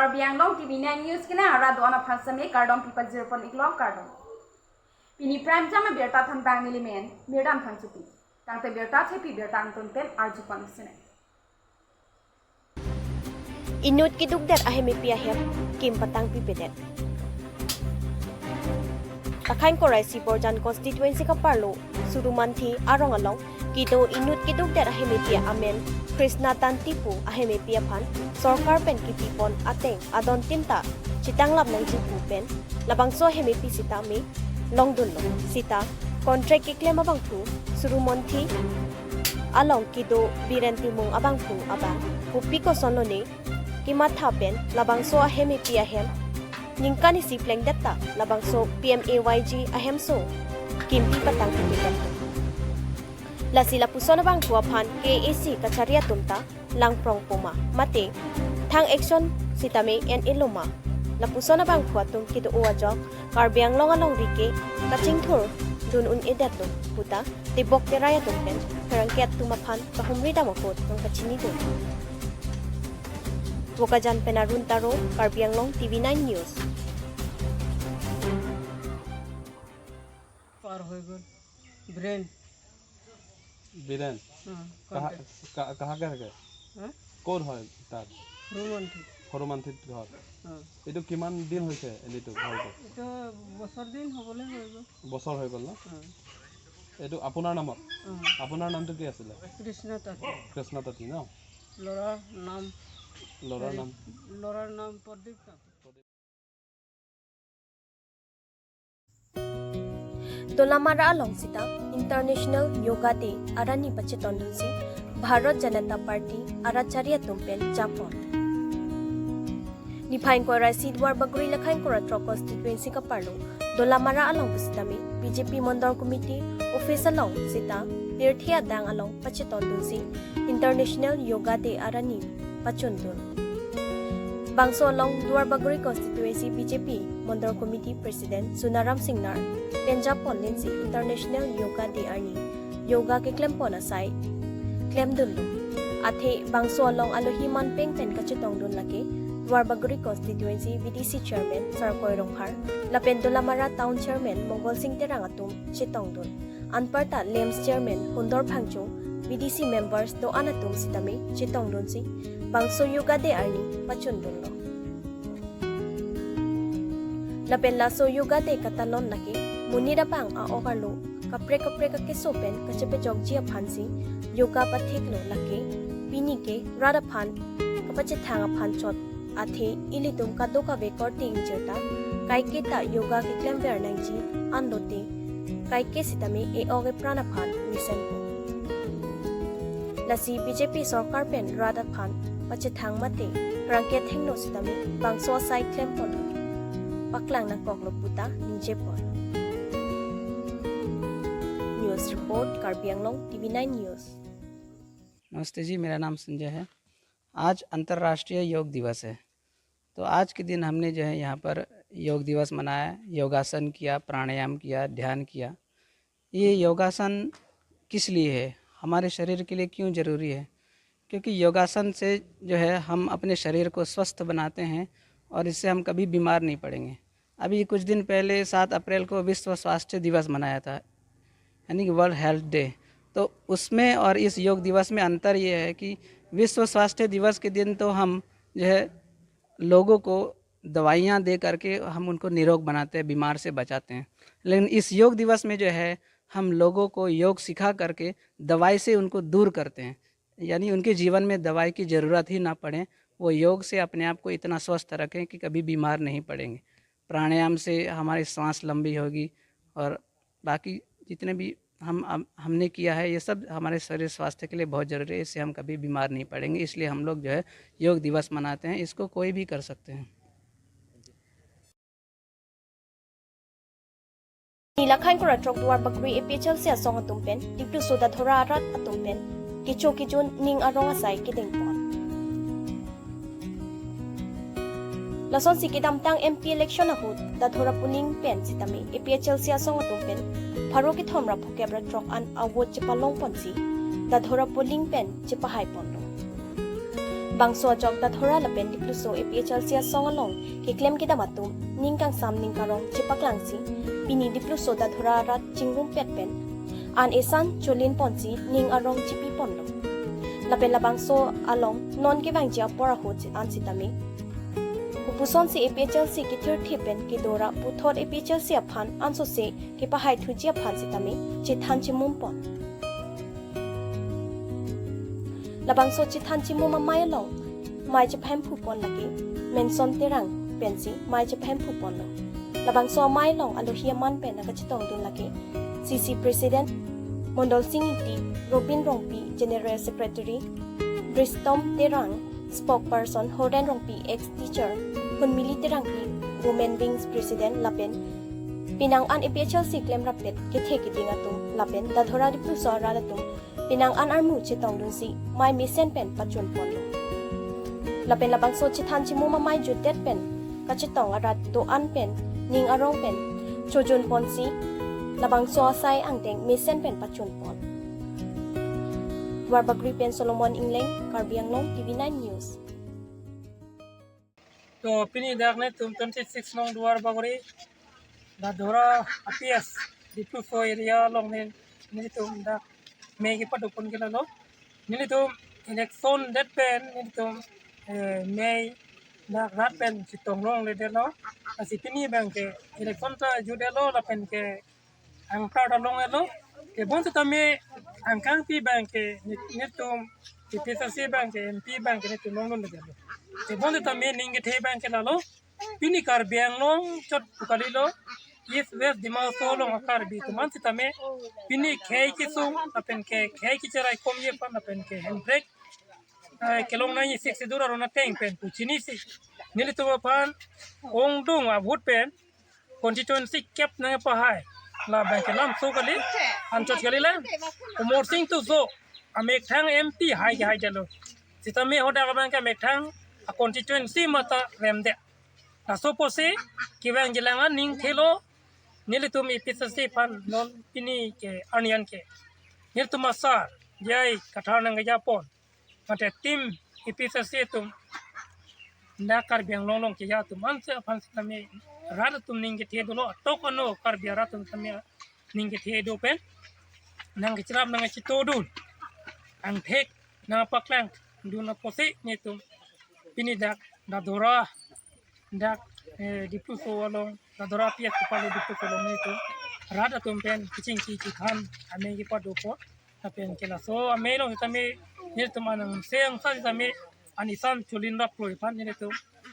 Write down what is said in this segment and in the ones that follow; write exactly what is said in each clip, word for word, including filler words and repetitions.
Karbi Anglong T V nine News kena ara do-an aphan seme kardom pipajir pon iklo, kardom. Pini prime time abirta thanbang nelimen Mirdan Phangchopi. Tangte birta thepi birta angton pen arju pon sene. Inut kedukdet ahemepi ahem kim patang pipedet. Lakhain Koraisi Borjan constituency kaparlo Surumanthi arong along kedo inut kedukdet ahemepi amen Krishna Tanti pu ahemepi aphan sorkar pen kipi pon ateng adon tinta chetanglap nangji pu pen labangso ahemepi sitame longdunlo. Sita contract keklem abangphu Surumanthi along kedo Biren Timung abangphu abang kopi kosonlo ne kematha pen labangso ahemepi ahem ningkan isi plengdet ta labangso P M A Y G ahemso kimpi patang pipedet. Lasi lapuson abangphu aphan K A A C kachari atum ta langprong poma mate thang action sitame en-e loma. Lapuson abangphu atum kedo-o ajok Karbi Anglong alongri ke kachingthur dun un-edetlo puta tebok terai atum pen pherangke atum aphan kahumri dam ahut nangkachinidun. Bokajan pen Arun Taro, Karbi Anglong T V nine News. পাৰ হৈ গ'ল। ব্ৰেন। বীৰেন। हाँ, কণ্টেক্ট। কাহা কা- কাহা কে থাকে? हाँ? ক'ত হয় তাৰ? হনুমানথি। হনুমানথিত ঘৰ। हाँ। এইটো কিমান দিন হৈছে এনেইটো ঘৰটো? এইটো বছৰ দিন হ'বলৈ হৈ গ'ল। বছৰ হৈ গ'ল ন? हाँ। এইটো আপোনাৰ নামত? हाँ। আপোনাৰ নামটো কি আছিলে? কৃষ্ণ তাঁতী। কৃষ্ণ তাঁতী ন? ল'ৰাৰ নাম? ল'ৰাৰ হেৰি, নাম? ল'ৰাৰ নাম প্ৰদীপ তাঁতী। Dolamara along sita International Yoga Day arni pachetongdunsi Bharat Janata Party arat chari atum pen japon. Niphai ingkoi ra isi Duarbagori Lakhain Koratrok constituency kaparlo Dolamara along pusitame B J P Mondol Committee office along sita pirthe adang along pachetongdunsi International Yoga Day arni pachundun. Bangso along Duarbagori constituency B J P Mondol Committee President Sunaram Singnar pen japon lensi International Yoga Day arni yoga keklempon asai klemdunlo. Athe bangso along alohi manpeng pen kachetongdun lake Duarbagori constituency V D C chairman Sarkoi Rongphar lapen Dolamara town chairman Mongol Sing Terang atum chetongdun. Anparta LAMPS chairman Hundor Phangcho, V D C members do-an atum sitame chetongdunsi bangso Yoga Day arni pachundunlo. Lapen laso Yoga Day katalon lake monit abang a-ok arlo kaprek kaprek akeso pen kachepajokji aphansi yoga patheklo lake pini ke rat aphan kapachethang aphan chot athe ilitum kadokave korte ingjirta kaiketa yoga keklemver nangji anlote kaike sitame e-ok epran aphan mesenpo. Lasi B J P sorkar pen rat aphan pachethang mate rangke thengno sitame bangso asai klempon paklang nangkoklo puta ningjepon. News report, Karbi Anglong T V nine News. नमस्ते जी, मेरा नाम संजय है। आज अंतर्राष्ट्रीय योग दिवस है, तो आज के दिन हमने जो है यहाँ पर योग दिवस मनाया, योगासन किया, प्राणायाम किया, ध्यान किया। ये योगासन किस लिए है, हमारे शरीर के लिए क्यों ज़रूरी है? क्योंकि योगासन से जो है हम अपने शरीर को स्वस्थ बनाते हैं और इससे हम कभी बीमार नहीं पड़ेंगे। अभी कुछ दिन पहले सात अप्रैल को विश्व स्वास्थ्य दिवस मनाया था, यानी कि वर्ल्ड हेल्थ डे। तो उसमें और इस योग दिवस में अंतर ये है कि विश्व स्वास्थ्य दिवस के दिन तो हम जो है लोगों को दवाइयाँ दे करके हम उनको निरोग बनाते हैं, बीमार से बचाते हैं। लेकिन इस योग दिवस में जो है हम लोगों को योग सिखा करके दवाई से उनको दूर करते हैं, यानी उनके जीवन में दवाई की ज़रूरत ही ना पड़े। वो योग से अपने आप को इतना स्वस्थ रखें कि कभी बीमार नहीं पड़ेंगे। प्राणायाम से हमारी सांस लंबी होगी और बाकी जितने भी हम, हम हमने किया है, ये सब हमारे शरीर स्वास्थ्य के लिए बहुत ज़रूरी है। इससे हम कभी बीमार नहीं पड़ेंगे, इसलिए हम लोग जो है योग दिवस मनाते हैं। इसको कोई भी कर सकते हैं। Lakhain Koratrok Duarbagori A P H L C asong atum pen Dipluso Dadhora arat atum pen kecho kejun ning arong asai kedengpon. Lasonsi kedamtang M P election ahut Dadhora Puning pen sitame A P H L C asong atum pen pharo kethom ra phokep ra throk an a-vote chepalongponsi Dadhora Puning pen chepahaiponlo. Bangso ajok Dadhora lapen Dipluso A P H L C asong along keklem kedam atum ning kangsam ning karong chepaklangsi pini Dipluso Dadhora arat chingrumpet pen an esan cholin ponsi ning arong chipi ponlo. Lapen labangso along non kevangji apor ahut an sitame, kopusonsi A P H L C kethirthe pen kedo ra puthot A P H L C aphan ansose kepahaithuji aphan sitame chethan chimum pon. Labangso chethan chimum amei along mei chephemphu pon lake Menson Terang pensi mei chephemphu ponlo. Labangso amei along alohi aman pen nangkachetongdun lake C C President Mondol Sing Ingti, Robin Rongpi, General Secretary, Bristom Terang, Spokesperson Horen Rongpi, ex teacher, Hunmili Terangpi, Women Wings President, lapen penang an A P H L C klem rappet kethe keding atum lapen Dadhora Dipluso arat atum penang an armu chetongdunsi mei mesen pen pachun ponlo. Lapen labangso chethan chimum amei jutdet pen kachetong arat do-an pen ning arong pen chojun ponsi labangso asai angdeng mesen pen pachun pon. Duarbagori pen Solomon Ingleng, Karbi Anglong T V nine News. To pini dak netum twenty-six nong Duarbagori, Dadhora A P S, Dipluso area along ne, netum dak mei kepado pon ke lalo. Netum election det pen netum, eh, mei dak rat pen chetong longledetlo. Lasi pini abang ke election ta jutdetlo lapen ke angkar ta longdetlo. Tebon sitame angkangpi abang ke ne-, netum A P H L C abang ke M P abang ke netum longledetlo. Tebon sitame ning kethe abang ke lalo. Pini Karbi Anglong chot pu kalilo, East West Dima Hasao along a-Karbi atum an sitame pini khei kesung lapen ke khei kecherai komji aphan lapen ke hemprek, eh, kelong nangji Sixth Schedule aron ateng pen pu chinisi nelitum aphan ongdung a-vote pen constituency kep nangpahai. Labang ke lamso kali, anchot kalilang. Amarsing Tisso amethang M P hai ke haidetlo. Sitame hadak abang ke amethang a-constituency mate remdet. Laso apotsi kevangjilang aning thelo, nelitum A P H L C aphan non pini ke arni an ke nelitum asar J I Kathar nangkejapon mate team A P H L C atum, na Karbi Anglong along keja atum anse aphan sitame rat atum ning kethe dolo, atok ano Karbi arat atum sitame ning kethe do pen nangkecherap nangkechetongdun, angthek nangpaklangdun apotsi netum pini dak Dadhora, dak, eh, Dipluso along, Dadhora A P S kepalo Dipluso along netum rat atum pen kachingki kachethan amei kepado pon. Lapen ke laso amei along sitame netum anang seng sa sitame an esan cholin raplo aphan netum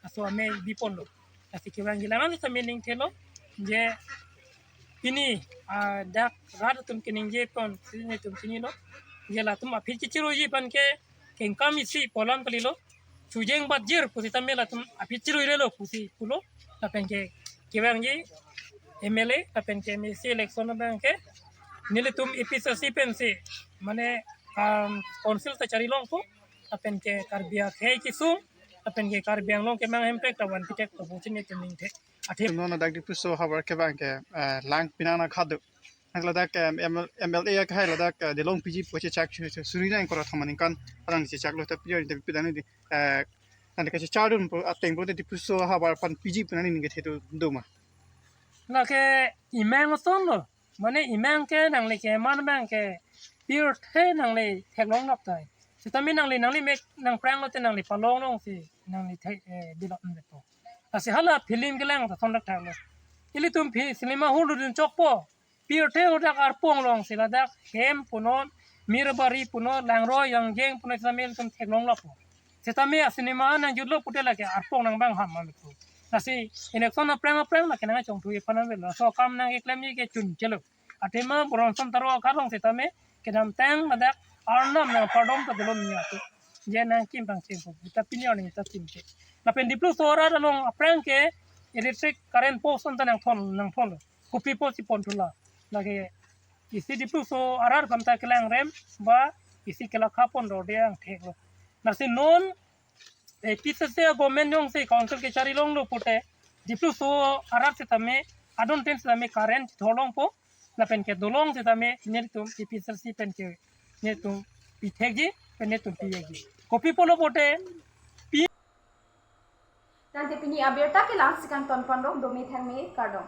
laso amei biponlo. Lasi kevangjilang an sitame ning thelo, je pini, ah, dak rat atum keningje ponsi netum chinilo. Je latum aphi chichiruji aphan ke kengkam isi pu alam kalilo. Chojeng batjir pu sitame latum aphi chiruilelo pusi pulo. Lapen ke kevangji M L A lapen ke M A C election abang ke nelitum A P H L C pensi mane, um, council ta chari longpo. Lapen ke Karbi akhei kesung lapen ke Karbi Anglong kemang hemprek ta vanpi thekpo pusi netum ningthe. Athe non ladak Dipluso havar kevang ke, eh, lang pinang na khadu. Nang ladak, em, M L, M L A akhai ladak, eh, delong piji pu chechak su-, su-, suri nang kora thom aningkan alang chechaklo ta piji ta pidani di, eh, nang kachechardun pu ateng pu Dipluso havar aphan piji pu nani ning kethe do ma. Lake imang asonlo. Mane imang ke nangli keman abang ke pirthe nangli theklong noktai. Sitame nangli, nangli mek nangpranglote nangli palong longsi nangli thek, eh, bilok nangpo. Lasi hala film kelang ta thondak thanglo. Ilitum phi cinema hall dun chokpo. Pirthe hadak arpong alongsi ladak hem punon, Mirbari punon, Langroi, Yangjeng punon sitame ilitum theklong lapo. Sitame a-cinema nangjutlo pute lake arpong nang bang ham amiku. Lasi election aprang aprang lake nangchongthui aphan avelo. Laso akam nangkeklemji ke chun chelo. Athema boron som taro akha along sitame kedamtang ladak arnam nangpardom ta belum niya tu. Je nangkim pangcheng ko. Kita pini arni ta chimche. Lapen Dipluso arat along aprang ke electric current post anta nangthon, nangthon. Kopi post si pon thula. Lake isi Dipluso arat aphan ta kelang rem ba isi kelakha pon dorde angthek lo. Lasi non A P H L C government jongsi council kechari longlo pute Dipluso arat sitame adon ten sitame current thor longpo. Lapen ke dolong sitame netum A P H L C pen ke netum pithekji. Kene tumpi yagi. Kopi pulo pote. Tangte pini abirta ke la-ansi kangton ponlo, dome thangme, kardom.